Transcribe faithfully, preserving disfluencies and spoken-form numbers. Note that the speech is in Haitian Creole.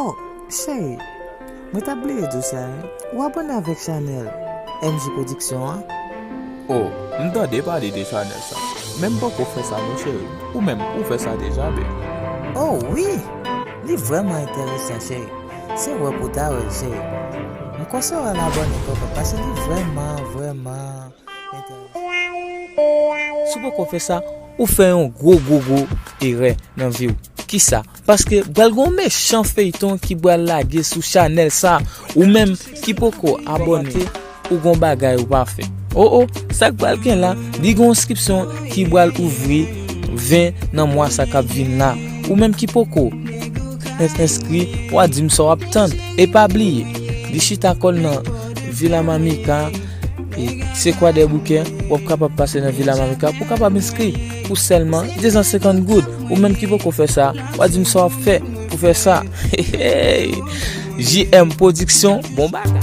Oh, cheri, mwen t ap bliye di w sa, wi. Ou abòne avèk chanèl M J Production an? Oh, m tande pale de chanèl sa. Men m poko fè sa non, cheri. Ou menm, ou fè sa deja, baby? Oh wi! Li vrèman enteresan, cheri. Se wè pou w ta wè l, cheri. M konseye w al abòne, papa, paske li vrèman, vrèman enteresan. Si w poko fè sa, ou fè yon gwo, gwo, gwo erè nan vi w. Kisa? Paske pral gen yon mechan feyton ki pral lage sou chanèl sa. Ou menm ki poko abòne, ou gon bagay ou pa fè. Oh oh, sa k pral gen la, li gon enskripsyon ki pral ouvri ven nan mwa sa k ap vin la. Ou menm ki poko enskri, w a di m sa w ap tann. E pa bliye, li chita kò l nan Vila Mamika, e se Kwadèboukè, w ap kapab pase nan Vila Mamika pou w kapab enskri pou sèlman de san senkant goud. Ou menm ki poko fè sa, w a di m sa w ap fè pou fè sa. Hey, hey. J M Production, bon bagay.